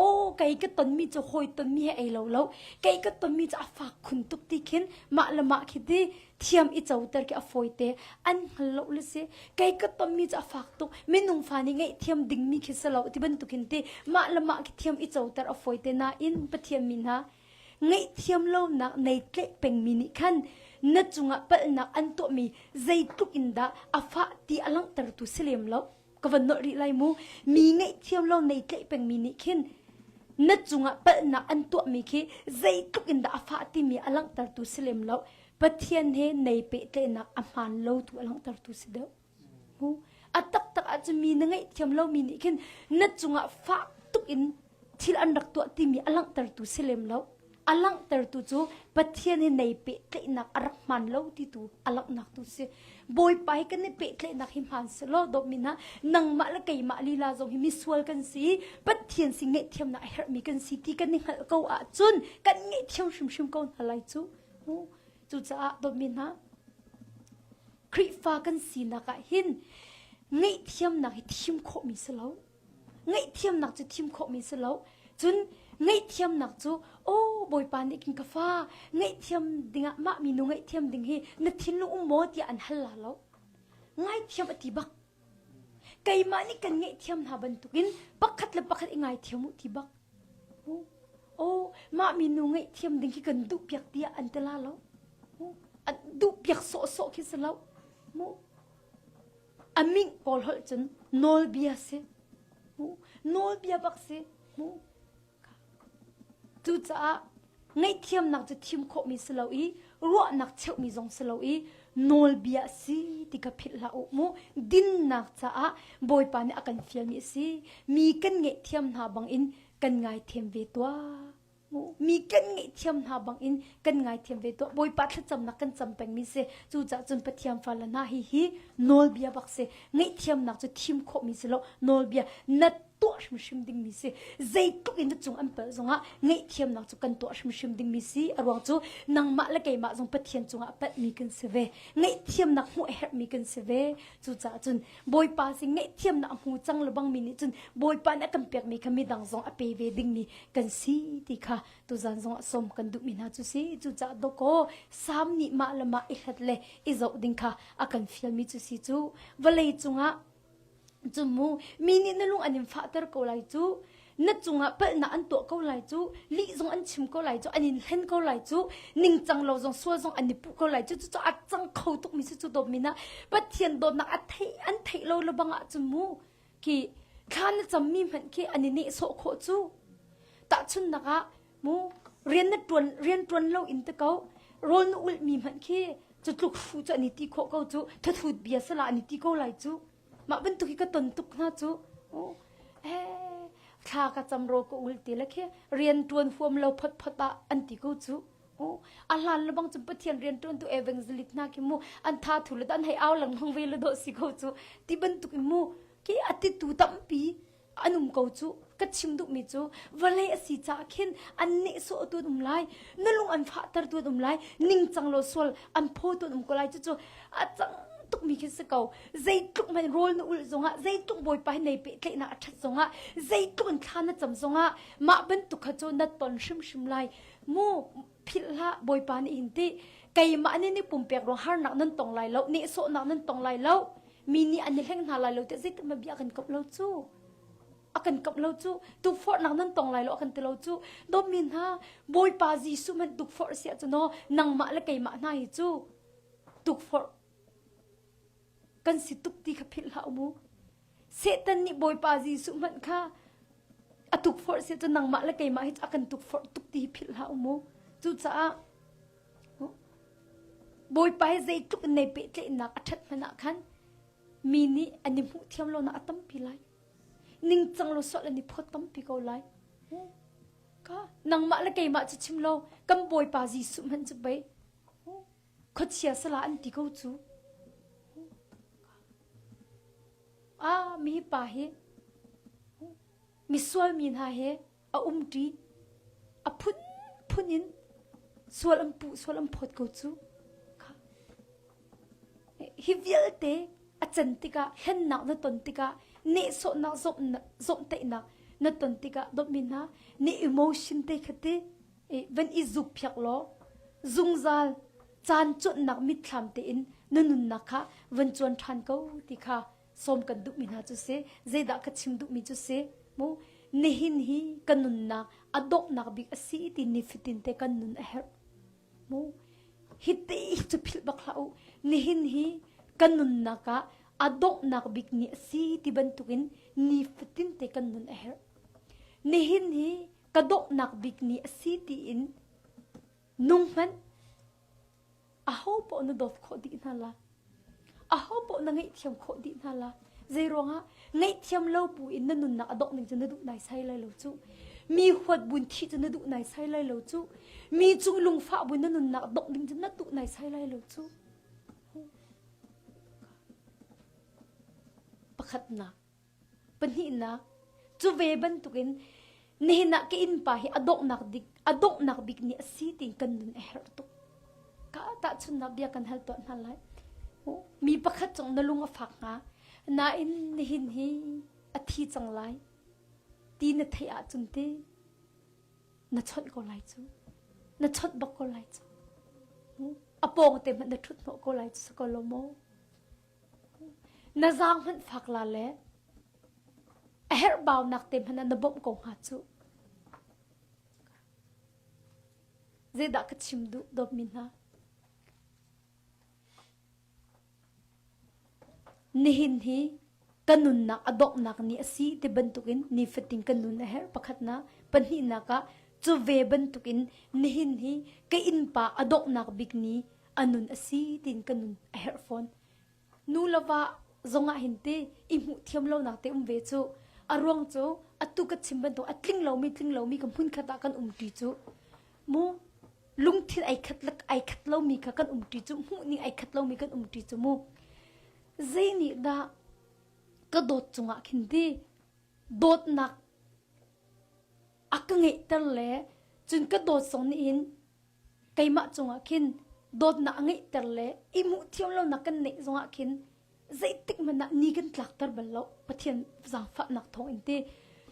Aw kei ka tonmi cu hawi tonmi he ei lo lo. Kei ka tonmi cu a fak khun tuk ti khin mah le mah khi ti thiam i coter khi a fawi te. An hngal lo le si. Kei ka tonmi cu a fak tuk. Minung fa nih ngaihthiam dingmi khi si lo ti bantukin ti mah le mah khi thiam i coter a fawi te nain Pathian mi hna ngaihthiam lonak nei tlaih pengmi nih khan na cungah palhnak an tuahmi zeitluk in dah a fah ti a langhtertu si lem lo. Ka van nolh rih lai mu. Mi ngaihthiam lo nei tlaih pengmi nih khin na cungah palhnak an tuahmi khi zeitluk in dah a fah timi a langhtertu si lem lo. Pathian he nei pehtlaihnak a hmaan lo tu a langhtertu si deuh. Mu. A taktak ahcun mi na ngaihthiam lomi nih khin na cungah fak tuk in thil an rak tuah timi a langhtertu si lem lo. A langhtertu cu Pathian he nei pehtlaihnak a rak hmaan lo ti tu a langhnak tu si. Bawipa he kan i pehtlaihnak hi hmaan si law dawtmi hna nangmah le keimah lila zong hi misual kan si i Pathian si ngaihthiamnak a herhmi kan si ti kan i hngalh ko ahcun kan ngaihthiam hrimhrim ko hna lai cu. Cucaah dawtmi hna Khrihfa kan sinak ah hin ngaihthiamnak hi thim khawhmi si lo. Ngaihthiamnak cu thim khawhmi si lo. Cun ngaihthiamnak cu aw Bawipa nih kin ka fa ngaihthiam dingah mah minu ngaihthiam ding hi na thinlung um maw tiah an hal la lo. Ngaithiam a ti bak. Keimah nih kan ngaihthiam hna bantukin pakhat le pakhat i ngaithiam u ti bak. Aw mah minu ngaihthiam ding hi kan duh piak tiah an ti la lo. An duh piak sawhsawh khi si lo. Mu A ming kawl holh cun nawlbia si. Nawlbia bak si. Cucaah ngaihthiamnak cu thim khawhmi si lo i ruahnak cheuhmi zong si lo i nawlbia a si ti kha philh hlah u mu. Dinnak caah Bawipa nih a kan fialmi a si. Mi kan ngaihthiam hna bangin kan ngaithiam ve tuah. Mi kan ngaihthiam hna bangin kan ngaithiam ve tuah. Bawipa thlacamnak kan cam pengmi si. Cucaah cun Pathian fale hna hi hi nawlbia bak si. Ngaihthiamnak cu thim khawhmi si lo. Nawlbia na. tuah hrimhrim dingmi si. Zeitluk in na cung an palh zongah ngaihthiamnak cu kan tuah hrimhrim dingmi si. A ruang cu nangmah le keimah zong Pathian cungah palhmi kan si ve. Ngaihthiamnak hmuh a herhmi kan si ve. Cucaah cun Bawipa sin ngaihthiamnak a hmu cang lebangmi nih cun Bawipa nih a kan pekmi kha midang zong a pe ve dingmi kan si ti kha tuzan zong ah sawm kan duhmi hna cu si. Cucaah dawkaw Sam nih mah le mah i hlat le i zoh ding kha a kan fialmi cu si cu vawlei cungah cu mu mi nih na lung an in fahter ko lai cu na cungah palhnak an tuah ko lai cu lih zong an chim ko lai cu an in hlen ko lai cu ningcang lo zong sual zong an i puh ko lai cu cucu a cang kho tuk mi si cu dawt mi na Pathian dawtnak a theih an theih lo le bang ah cun mu khi thla na cammi hmanh khi an i nehsawh khawh cu tahchunnak ah mu rian na tuan rian tuan lo in te ko rawl na ulh mi hmanh khi cu tluk hru cu an i ti khawh ko cu thathut bia sala an i ti ko lai cu mah bantuk hi ka ton tuk hna cu eh thla ka cam ro ka ul ti le khi rian tuan huam lo phot phot ah an ti ko cu a hlan le bang cun pathian rian tuan tu evangelist hna khi mu an tha thu le an hei au lengmang ve le do si ko cu ti bantuk in mu ki ati tu tampi an um ko cu ka chim duhmi cu vawlei a si caah khin an nehsawh tu an um lai na lung an fahter tu an um lai ningcang lo sual an phaw tu an um ko lai cucu a cang tukmi khi si ko zeitluk hmanh rawl na ulh zongah zeitluk bawipa hi nei pehtlaihnak a ṭhat zongah zeitluk in thla na cam zongah mah bantuk kha cu na ton hrimhrim lai mu philh hlah bawipa nih hin ti keimah nih ni pumpek ruang harnak nan tong lai lo nehsawhnak nan tong lai lo mi nih an i hleng hna lai lo tiah zeitin ma bia kan komh lo cu a kan komh lo cu tukforhnak nan tong lai lo a kan ti lo cu dawtmi hna bawipa Jesuh hmanh tukforh si ahcun aw nangmah le keimah hna hi cu tukforh kan si tuk ti kha philh hlah mu Satan nih bawipa Jesuh hmanh kha a tukforh si ahcun nangmah le keimah hi a kan tukforh tuk ti hi philh hlah mu cucaah Bawipa hi zeitluk in nei pehtlaihnak a ṭhat hmanh ah khan mi nih an i hmuh thiam lonak a tampi lai. Ningcang lo sual an i phawt tampi ko lai. Ka nangmah le keimah cu chim lo kan Bawipa Jesuh hmanh cu pei khuachia sala an ti ko cu. Ah mi pa hi misual mi hna he a umṭi a phunphun in sual an puh sual an phawt ko cu hi vialte a can tikah hlennak na ton tikah nehsawhnak zomhtaihnak na ton tikah dawtmi hna na emotion te kha ti van i zuk phiak law zungzal caan cuanhnak mitthlam tein na nunnak kha van cuan ṭhan ko ti kha sawm kan duhmi hna cu si zeidah ka chim duhmi cu si mu nihin hi ka nunnak a donghnak bik a si ti nifatin te kan nun a herh mu hi te cu philh bak hlah u nihin hi kan nunnak ah a donghnak bik ni a si ti bantukin nifatin te kan nun a herh nihin hi ka donghnak bik ni a si tiin nung hmanh Aho paoh na dawt khawh dih hna la. Aho paoh na ngaihthiam khawh dih hna la. Zei ruangah ngaihthiam lo bu in na nunnak a dongh ning cu na duh naisai lai lo cu. Mi huat buin thih cu na duh naisai lai lo cu. Mi cung lungfah buin na nunnak dongh ding cu na duh naisai lai lo cu. Pakhatnak Pahnihnak, cu ve bantukin nihin ah ka innpa hi a donghnak dik a donghnak bik ni a si tiin kan nun a herh tuk. Ka tahchunnak bia kan hal tuah hna lai. Mi pakhat cung na lung a fak hnga. Nain nihin hi a thi cang lai ti na theih ahcun ti na chawnh ko lai cu. Na chawnh bak ko lai cu. A pawng te hmanh na ṭhut hnawh ko lai cu si ko lo maw? Na zaang hmanh fak la le a herhbaunak te hmanh ah na bawmh ko hnga cu. Zeidah ka chim duh dawtmi hna? Nihin hi ka nunnak a donghnak ni a si ti bantukin nifatin ka nun a herh pakhatnak pahnihnak ah cu ve bantukin nihin hi ka innpa a donghnak bik ni a nun a si tiin ka nun a herh fawn. Nu le va zongah hin te i hmuh thiam lonak te um ve cu a ruang cu atu ka chim bantuk a tling lomi tling lomi ka hmun khat ah kan umṭi cu mu lungthin ai khat ai khat lomi kha kan umṭi cu hmuh ning ai khat lomi kan umṭi cu mu zei nih dah ka dawt cungah khin ti. Dawtnak a ka ngeihter le cun ka dawt zong nih hin keimah cungah khin dawtnak a ngeihter le i hmuh thiam lonak kan neih zongah khin zeitik hmanh ah ni kan tlakter bal lo Pathian zaangfahnak thawng in ti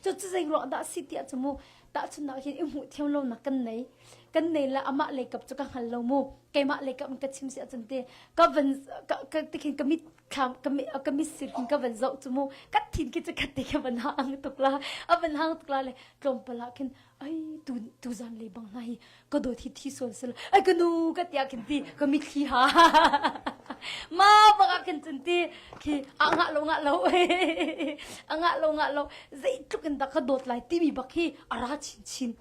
cu cu zei ruang dah si tiah cu mu tahchunhnak hin i hmuh thiam lonak kan nei kan nei le amah lei kap cu ka hngal lo mu keimah lei kap in ka chim si ahcun ti ka van ka ka tikhin ka mit thlam ka mi ka mit sir khin ka van zoh cu mu ka thin khi cu khat te ka van hang tuk la a van hang tuk la le tlawmpal ah khin ai tu tu zan le bang hna hi ka dawt hi thi sual sel ai ka nu ka tiah khin ti ka mitthli ha ma bak ah khin cun ti khi a ngah lo ngah lo a ngah lo ngah lo zeitluk in dah ka dawt lai timi bak hi a ra chin chin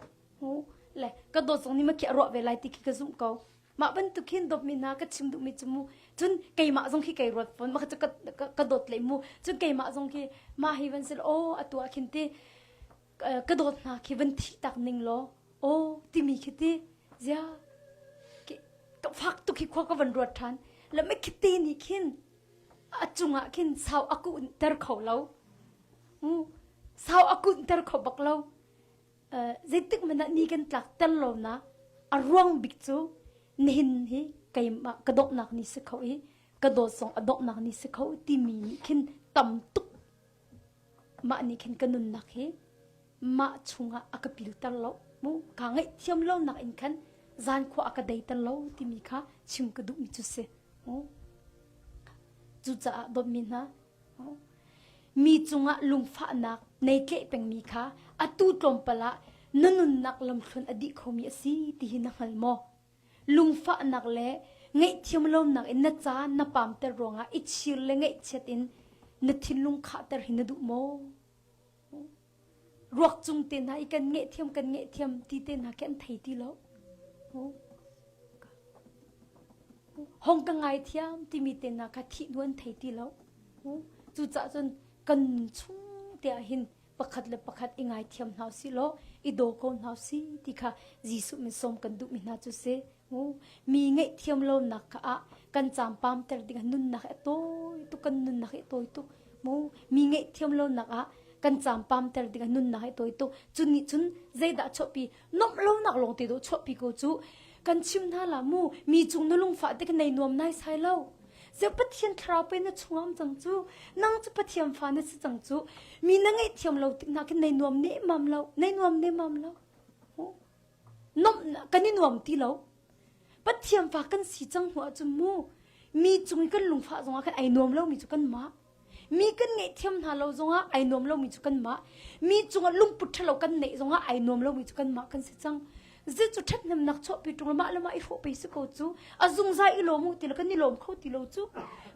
le ka dawt zong nih ma khi a ruah ve lai ti khi ka zumh ko mah bantuk hin dawtmi hna ka chim duhmi cu mu cun keimah zong khi kei ruat fawn mah cu ka, ka, ka dawt le mu cun keimah zong khi mah hi van sil aw atu ah khin ti ka dawt hna khi van thi tak ning law aw timi khi ti zia ka fak tuk hi khua ka van ruat ṭhan le me khi ti nih khin a cungah khin sau a kunter kho lo sau a kunter kho bak lo zeitik hmanh ah ni kan tlak tel lo na a ruang bik cu nihin hi keimah ka donghnak ni si kho i ka dawt zong a donghnak ni si kho timi nih khin tam tuk mah nih khin ka nunnak hi mah chungah a ka pilter lo mu ka ngaihthiam lo nak in khan zan khua a ka deiter lo timi kha chim ka duhmi cu si cucaah dawtmi hna Mi cungah lungfahnak nei tleh pengmi kha atu tlawmpal ah na nunnak lamthluan a dih khomi a si ti hi na hngal maw? Lungfahnak le ngaihthiam lonak in na caan na pamter ruangah i chir le ngaihchiat in na thinlung khahter hi na duh maw? Ruak cung te hna i kan ngaihthiam kan ngaihthiam ti te hna khi an thei ti lo. Hong ka ngaithiam timi te hna kha thih hnu an thei ti lo. Cucaah cun kan nun chung te ah hin pakhat le pakhat i ngaithiam hna usih law i daw ko hna usih ti kha Jesuh min sawm kan duhmi hna cu si. Mi ngaihthiam lonak kha ah kan campam ter ding nunnak hi a tawi tuk kan nunnak hi a tawi tuk. Mu mi ngaihthiam lonak ah kan campam ter ding nunnak hi tawi tuk. Cun nih cun zeidah chuahpi nomh lonak lawng te dawh chuahpi ko cu kan chim hna la mu mi cung na lungfah te nei nuam nai sai lo. Zeu Pathian thlarau pe na chungam cang cu nang cu Pathian fa na si cang cu mi na ngaihthiam lo tik na khin nei nuam ne mam lo nei nuam ne mam lo. Nomh kan i nuam ti lo. Pathian fa kan si cang hnu ahcun mu mi cung i kan lungfah zongah khan ai nuam lomi cu kanmah. Mi kan ngaihthiam hna lo zongah ai nuam lomi cu kanmah. Mi cungah lungput ṭhalo kan neih zongah ai nuam lomi cu kanmah kan si cang. Zi cu ṭhathnemnak chuahpi ṭung mah le mah i hrawh pei si ko cu. A zungzal i lawm u ti lo kan i lawm kho ti lo cu.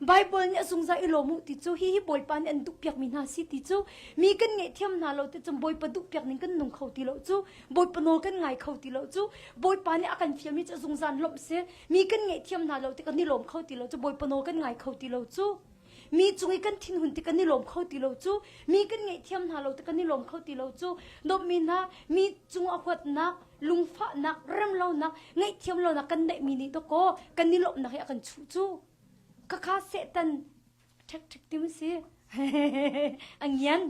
Bible nih a zungzal i lawm u ti cu hi hi Bawipa nih an duhpiakmi hna si ti cu mi kan ngaihthiam hna lo ti cun Bawipa duhpiak ning kan nung kho ti lo cu. Bawipa nawl kan ngai kho ti lo cu Bawipa nih a kan fialmi cu zungzal lawmh si mi kan ngaihthiam hna lo ti kan i lawm kho ti lo cu Bawipa nawl kan ngai kho ti lo cu mi cung i kan thinhun ti kan i lawm kho ti lo cu mi kan ngaihthiam hna lo ti kan i lawm kho ti lo cu dawtmi hna mi cung a huatnak lungfahnak remlonak ngaihthiam lonak kan neihmi nih dawkaw kan i lawmhnak hi a kan chuh cu khakha Satan ṭhek ṭhek ti mu si a ngian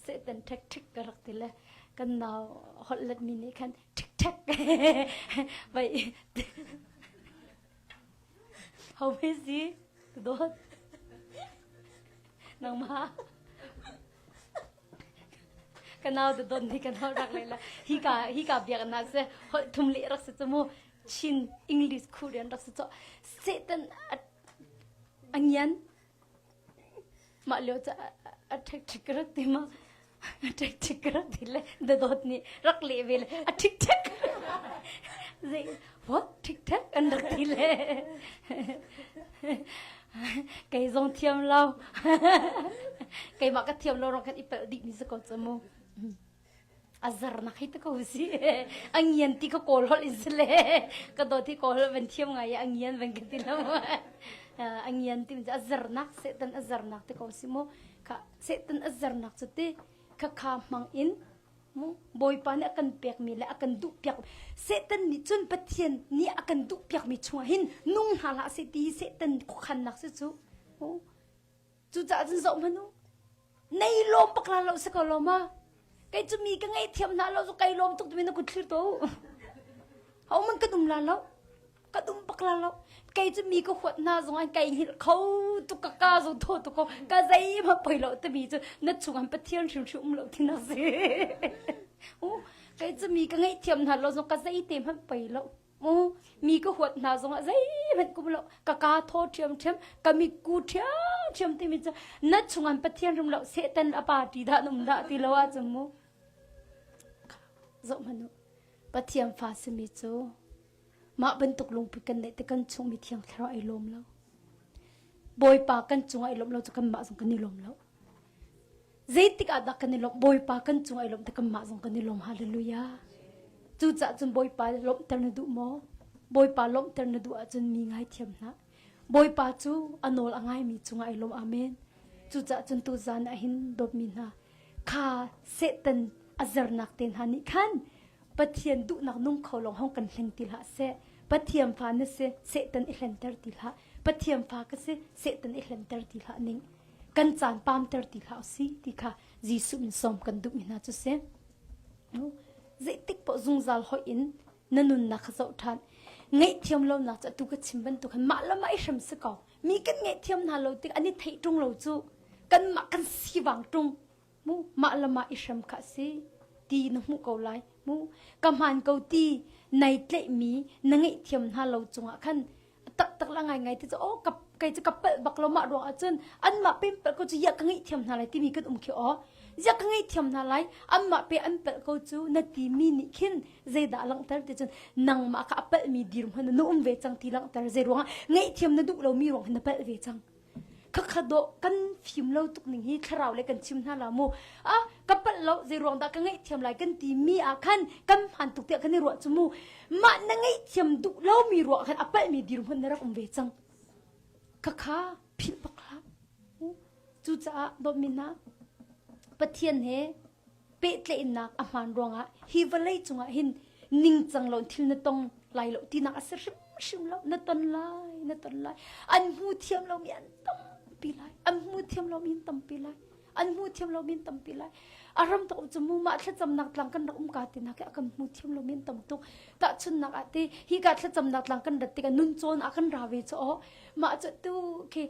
Satan ṭhek ṭhek ka rak ti le kan nau holh let mi nih khan ṭhek ṭhek vai ho me si dawt nangmah ka nau te don hi ka nau rak le la hi ka hi ka biak na se holh thum le rak si chu mu Chin English Korean rak si cho Satan a ngian mah lio ca a ṭhek ṭhek rak ti ma a ṭhek ṭhek rak ti le the dot nih rak leh ve le a ṭhik ṭhek zei what ṭhik ṭhek an rak ti le kei zong thiam lo keimah ka thiam lo rong khan i pelh dih mi si ko cu mu a zarnak hi te ko si a ngian ti ka kawl holh in si le ka dawt hi kawl holh van thiam ngai a ngian van ka ti lo a ngian ti a zarnak setan a zarnak te ko si mu kha setan a zarnak cu ti kha kha hmang in mu bawipa nih a kan pekmi le a kan duh piak setan nih cun pathian nih a kan duh piakmi chungah hin nung hna hlah seh ti setan khuakhannak si cu Cucaah cun zoh hmanh u. Nei lawm bak la lo si ko lo ma. Kei cu mi ka ngaihthiam hna lo cu kai lawm tuk timi na kut thlir to. Ho man kan um la lo. Kan um bak la lo. Kei cu mi ka huat hna zong an kai hngilh kho tuk ka ka zong thaw tuk ko. Ka zeihmanh poi lo timi cu na chung an Pathian hrimhrim um lo ti na si. U kei cu mi ka ngaihthiam hna lo zong ka zeite hmanh poi lo. Mu mi ka huat hna zongah zeihmanh kum lo ka ka thaw ṭhiamṭhiam ka mitku ṭhiamṭhiam timi cu na chungah Pathian rum lo Satan a party dah na um dah ti lo ahcun mu zoh hmanh u Pathian fa simi cu mah bantuk lungput kan neih te kan chung mi thiang thlarau ai lawm lo Bawipa kan cungah ai lawm lo cu kanmah zong kan i lawm lo Zeitik ah dah kan i lawmh? Bawipa kan cung ai lawmh te kanmah zong kan i lawm. Hallelujah. Cucaah cun Bawipa lawmhter na duh maw? Bawipa lawmhter na duh ahcun mi ngaithiam hlah. Bawipa cu a nawl a ngaimi cungah ai lawm. Amen. Cucaah cun tuzan ah hin dawtmi hna kha Satan a zernak te hna nih khan Pathian duhnak nung kho lawng hong kan hleng ti hlah seh. Pathian fa na si, Satan i hlenter ti hlah. Pathian fa ka si, Satan i hlenter ti hlah ning. Kan caan pamter ti hlah si ti kha Jesuh min sawm kan duhmi hna cu si. Zeitik paoh zungzal hoih in na nunnak kha zoh ṭhan. Ngaihthiam lonak cu atu ka chim bantuk hin mah le mah i hrem si ko. Mi kan ngaihthiam hna lo tik an i theih ṭung lo cu kanmah kan sivang ṭung. Mu mah le mah i hrem kha a si ti na hmuh ko lai. Mu ka hmaan ko ti nai tlaihmi na ngaihthiam hna lo cungah khan taktak la ngai ngai ti cu oh ka kei cu ka palh bak lo mah ruang ahcun anmah pe palh ko cu ya ka ngaihthiam hna lai timi kan um khi aw ya ka ngaihthiam hna lai anmah pe an palh ko cu na timi nih khin zeidah langhter ti cun nangmah kha a palhmi dirhmun na um ve cang ti langhter zei ruangah ngaihthiam na duh lomi ruang hin na palh ve cang Khakha dawh kan fim lo tuk ning hi thlarau le kan chim hna la mu. Ah ka palh lo zei ruang dah ka ngaihthiam lai kan ti mi ah khan kan hmaan tuk tiah kan i ruah cu mu. Mah na ngaihthiam duh lo mi ruah khan a palh mi dirhmun na rak um ve cang. Khakha philh bak hlah. Cucaah dawtmi hna Pathian he pehtlaihnak a hmaan ruangah hi vawlei cungah hin ningcang lo thil na tong lai lo tinak a si hrimhrim lo na ton lai na ton lai an hmu thiam lomi an tampi lai an hmu thiam lomi an tampi lai an hmu thiam lomi an tampi lai a ram tok cu mu mah thlacamnak tlang kan rak um ka ti nak a kan hmu thiam lomi an tam tuk tahchunnak ah te hi ka thlacamnak tlang kan rat tikah nun cawn ah kan ra ve cho mah cu tu khi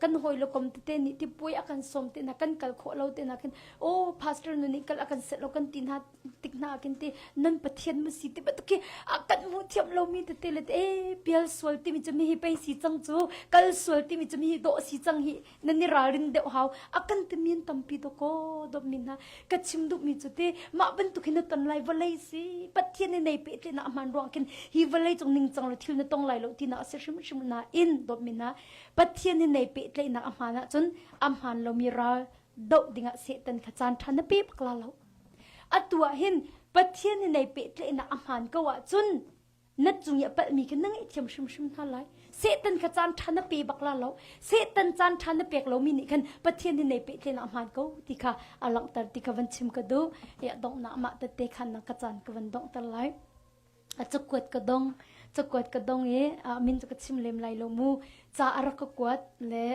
kan hawi le kom tete nih tipuai a kan sawm te na kan kal khawh lo te na khin oh pastor nu nih kal a kan set lo kan ti hna tik hna khin ti nan pathian mu si ti bantuk khi a kan hmu thiam lo mi tete le e pial sual timi cu mi hi pei si cang cu kal sual timi cu mi hi dawh si cang hi nan i ralrin deuh hau a kan ti min tampi to ko dawt min hna ka chim duh mi cu ti mah bantuk hin na ton lai vawlei si pathian ni nei pe tle na hman ruang khin hi vawlei cung ning cang lo thil na tong lai lo ti na a si hrim hrim na in dawt min hna Pathian in nei pehtlaihnak a hmaan ahcun a hmaan lomi ral doh dingah Satan kha caan ṭha na pe bak la lo. Atu ah hin Pathian in nei pehtlaihnak a hmaan ko ahcun na cung i a palhmi kha na ngaihthiam hrimhrim hna lai. Satan kha caan ṭha na pe bak la lo. Satan caan ṭha na pek lomi nih khan Pathian in nei pehtlaihnak a hmaan ko ti kha a langhter ti kha van chim ka duh. I a donghnak mah tette khan na ka caan ka van donghter lai. A cakuat ka dong cakuat ka dong i a min cu ka chim lem lai lo mu ca a rak ka kuat le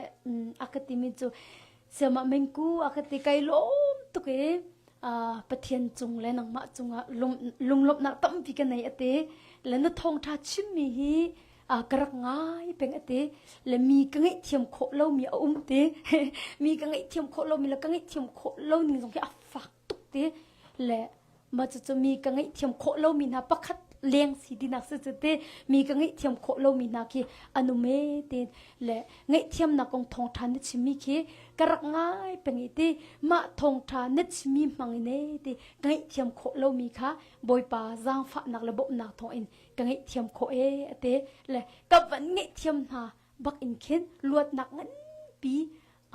a ka timi cu siamah mengku a ka ti kai lawm tuk i Pathian cung le nangmah cungah lunglawmhnak tampi ka nei ate le na thawngṭha chimmi hi ka rak ngai peng ate le mi ka ngaihthiam khawh lomi a um te mi ka ngaihthiam khawh lomi le ka ngaihthiam khawh lo ning zong hi a fak tuk te le Mah cucu mi ka ngaihthiam khawh lomi hna pakhat leng si tinak si cu te mi ka ngaihthiam khawh lomi hna khi an um e ti le ngaihthiamnak kong thawngṭha na chimmi khi ka rak ngai peng i ti mah thawngṭha na chimmi hmang in e ti ka ngaihthiam khawh lomi kha Bawipa zaangfahnak le bawmhnak thawngin ka ngaihthiam khawh e ati le ka van ngaihthiam hna bak in khin luatnak nganpi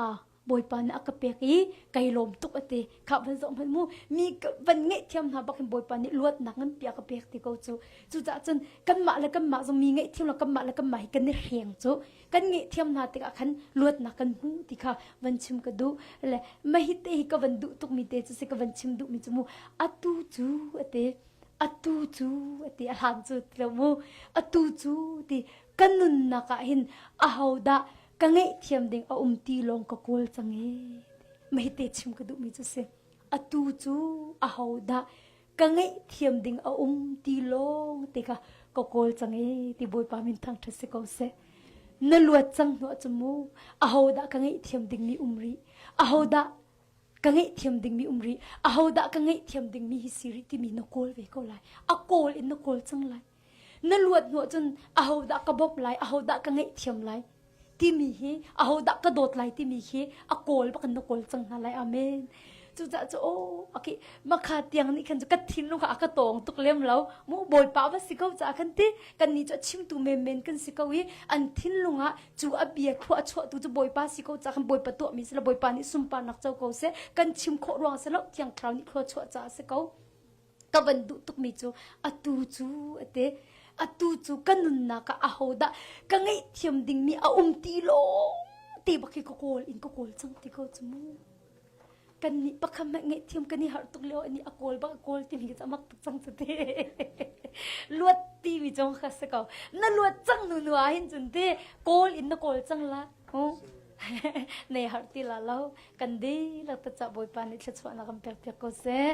a Bawipa nih a ka pek i kai lawm tuk a ti kha van zoh hmanh mu mi van ngaihthiam hna bak in Bawipa nih luatnak nganpi a ka pek ti ko cu cucaah cun kanmah le kanmah zong mi ngaihthiam lo kanmah le kanmah hi kan i hreng cu kan ngaihthiam hna tikah khan luatnak kan hmu ti kha van chim ka duh le mahi te hi ka van duh tuk mi te cu si ka van chim duh mi cu mu atu cu ate atu cu ati a hlan cu ti lo mu atu cu ti kan nunnak ah hin ahodah ka ngaihthiam ding a um ti lawng ka kawl cang ee. Mah te chim ka duhmi cu si. Atu cu ahodah ka ngaihthiam ding a um ti lawng te kha ka kawl cang i ti Bawipa min thangṭhat si ko seh. Na luat cang hnu ahcun mu ahodah ka ngaihthiam dingmi um rih? Ahodah ka ngaihthiam dingmi um rih? Ahodah ka ngaihthiam dingmi hi si rih timi na kawl ve ko lai. A kawl in na kawl cang lai. Na luat hnu ahcun ahodah ka bawmh lai, ahodah ka ngaihthiam lai timi hi ahodah ka dawt lai timi hi a kawl bak in na kawl cang hna lai. Amen. Cucaah cu aw okay makha tiang nih khan cu ka thinlung kha a ka tawng tuk lem lo mu bawipa va si ko caah khan ti kan nih cu a chimtu menmen kan si ko i an thinlung ah cu a bia thlua a chuahtu cu bawipa si ko caah khan bawipa tuahmi si lo bawipa nih sunparnak co ko seh kan chim khawh ruang si lo thiang thlarau nih thlua chuah caah si ko ka van duh tukmi cu atu cu ate atu cu ka nunnak ah ahodah ka ngaihthiam dingmi a um ti lo te bak hi ka kawl in ka kawl cang ti ko cu mu kan nih pakhat hmanh ngaihthiam kan i harh tuk lio ani a kawl bak a kawl timi cu amak tuk cang cu te luat timi cong kha si ko na luat cang nu nu ah hin cun te kawl in na kawl cang la nei harh ti la lo kan dihlak ta ca bawipa nih thluachuahnak kan pek piak ko seh.